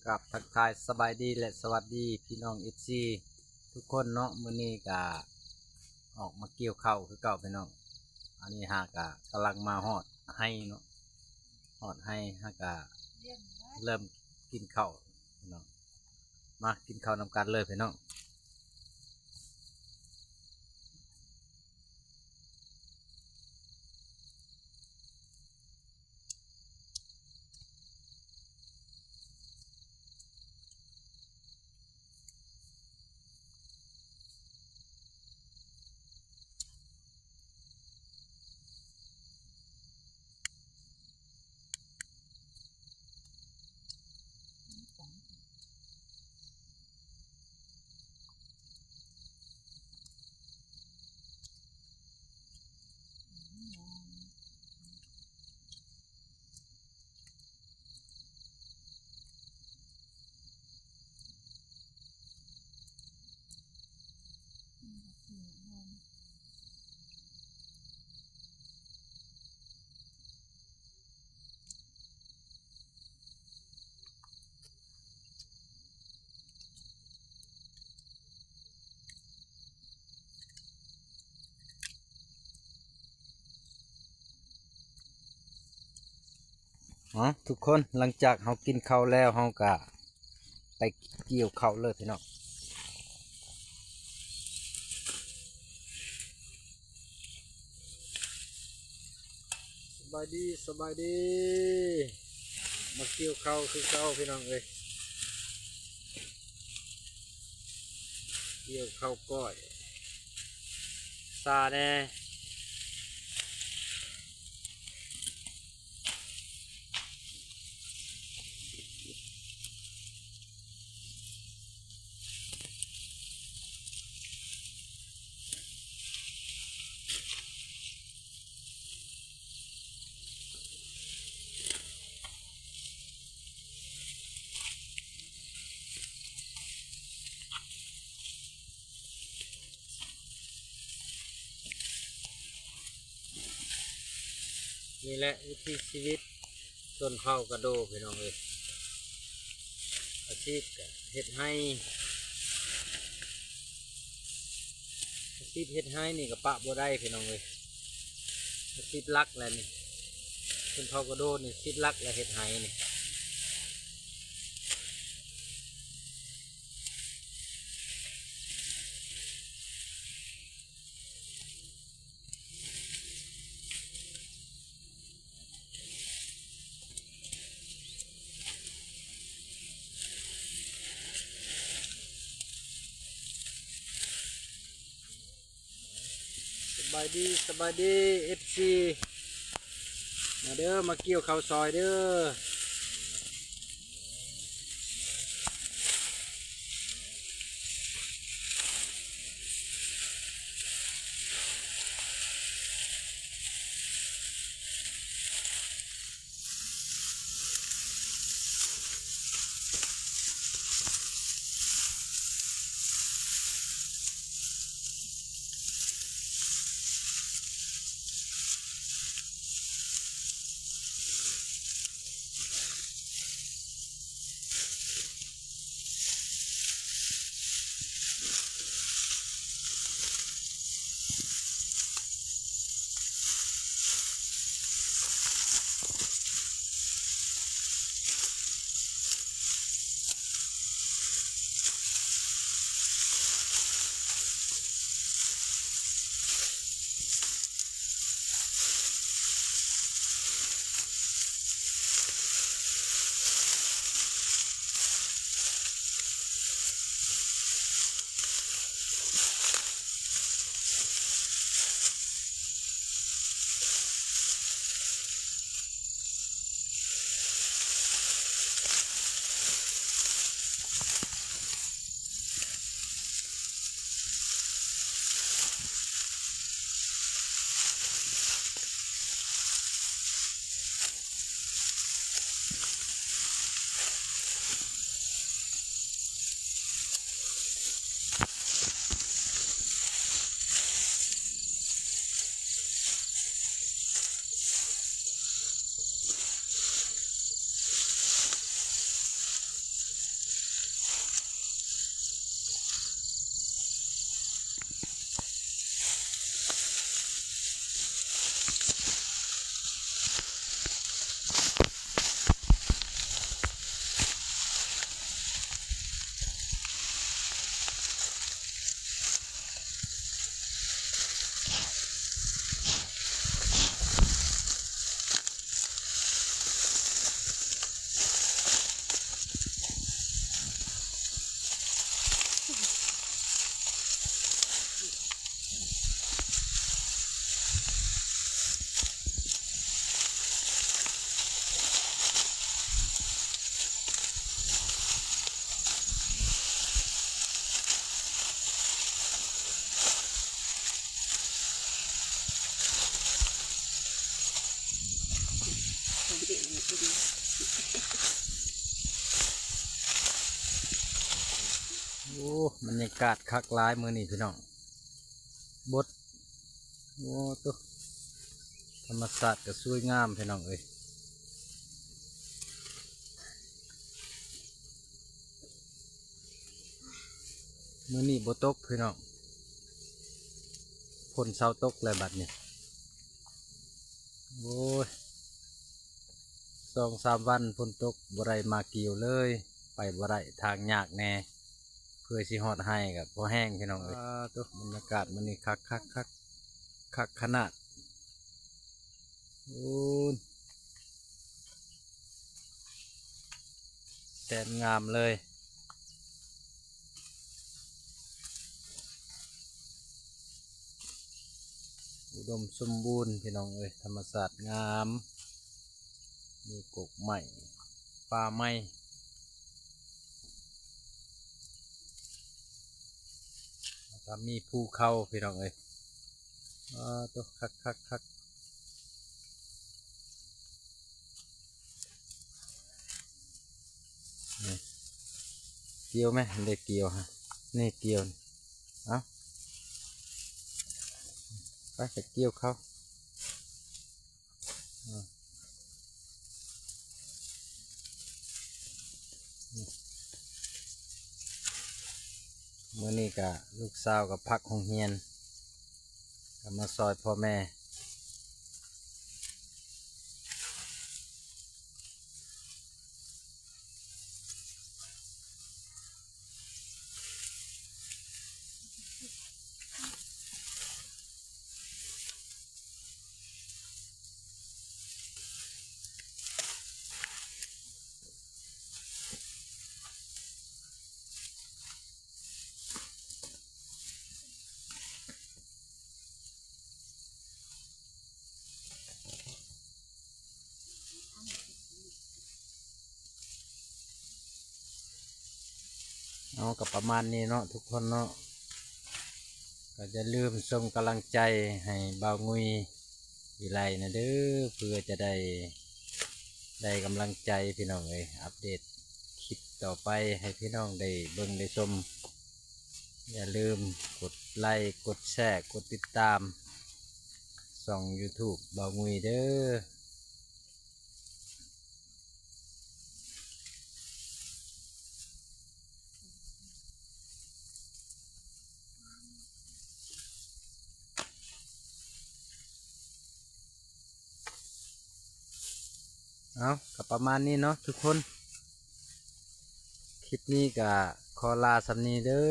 ກັບທັກທາຍສະບາຍດີ ແລະ ສະຫວັດດີພີ່ນ້ອງເອັຟຊີທຸກຄົນເນາະ. ມື້ນີ້ກະອອກມາກ່ຽວເຂົ້າຄືເກົ່າພີ່ນ້ອງ. ອັນນີ້ຫາກະກຳລັງມາຮອດໄຮ່ເນາະ, ຮອດໄຮ່ຫາກະເລີ່ມກິນເຂົ້າພີ່ນ້ອງ. ມາກິນເຂົ້ານຳກັນເລີຍພີ່ນ້ອງ. ເອົາ ທຸກຄົນ, ຫຼັງຈາກເຮົາກິນເຂົ້າແລ້ວ ເຮົາກະໄປກ່ຽວເຂົ້າເລີຍພີ່ນ້ອງ. ສະບາຍດີ ສະບາຍດີ, ມາກ່ຽວເຂົ້າຄືເກົ່າພີ່ນ້ອງເອີຍ. ກ່ຽວເຂົ້າກ້ອຍ ຊາແດ່. ນີ້ແຫຼະວິຖີຊີວິດຊົນເຜົ່າກະໂດພີ່ນ້ອງເອີຍ. ອາຊີບກະເຮັດໄຮ່, ອາຊີບເຮັດໄຮ່ນີ້ກະປະບໍ່ໄດ້ພີ່ນ້ອງເອີຍ, ອາຊີບຫຼັກແຫຼະນີ້. ຊົນເຜົ່າກະໂດນີ້ອາຊີບຫຼັກແຫຼະ ເຮັດໄຮ່ນີ້. ສະບາຍດີ ສະບາຍດີ ເອັຟຊີ, ມາເດີ ມາກ່ຽວເຂົ້າຊອຍເດີ. ສ ໂອ້ ບັນຍາກາດຄັກຫຼາຍມື້ນີ້ພີ່ນ້ອງ ບົດ ໂອ້ ໂຕ ທຳມະຊາດກໍສວຍງາມພີ່ນ້ອງເອີຍ. ມື້ນີ້ບໍ່ຕົກພີ່ນ້ອງ ຝົນເຊົາຕົກແລ້ວບັດນີ້. ໂອ້ຍ ສອງສາມວັນຝົນຕົກ ບໍ່ໄດ້ມາກ່ຽວເລີຍ ໄປບໍ່ໄດ້ ທາງຍາກແດ່ ເພື່ອຊິຮອດໄຮ່ກໍພໍແຮງພີ່ນ້ອງເອີຍ. ອ່າ ໂຕ ບັນຍາກາດມື້ນີ້ຄັກໆໆ ຄັກຂະໜາດ. ໂອ້ ແສນງາມເລີຍ ອຸດົມສົມບູນພີ່ນ້ອງເອີຍ ທຳມະຊາດງາມ ມີກົກໄມ້ ປ່າໄມ້ ແລ້ວກໍມີພູເຂົາພີ່ນ້ອງເອີຍ. ອ່າ ໂຕ ຄັກໆໆ ນີ້ ກ່ຽວແມະ ໄດ້ກ່ຽວຫັ້ນ ນີ້ກ່ຽວ ເອົາ ໄປ ໄປກ່ຽວເຂົ້າ. ມື້ນີ້ກະລູກສາວກໍພັກໂຮງຮຽນ ກໍມາຊ່ອຍພໍ່ແມ່. ເອົາ ກໍປະມານນີ້ເນາະທຸກຄົນເນາະ ກໍຢ່າລືມສົ່ງກຳລັງໃຈໃຫ້ບ່າວງຸຍວິໄລນະເດີ ເພື່ອຈະໄດ້ ໄດ້ກຳລັງໃຈພີ່ນ້ອງເອີຍ ອັບເດດຄລິບຕໍ່ໄປໃຫ້ພີ່ນ້ອງໄດ້ເບິ່ງໄດ້ຊົມ. ຢ່າລືມກົດໄລ ກົດແຊ ກົດຕິດຕາມຊ່ອງຢູທູບບ່າວງຸຍເດີ. ເອົາ ກໍປະມານນີ້ເນາະທຸກຄົນ ຄລິບນີ້ກໍຂໍລາສ່ຳນີ້ເດີ.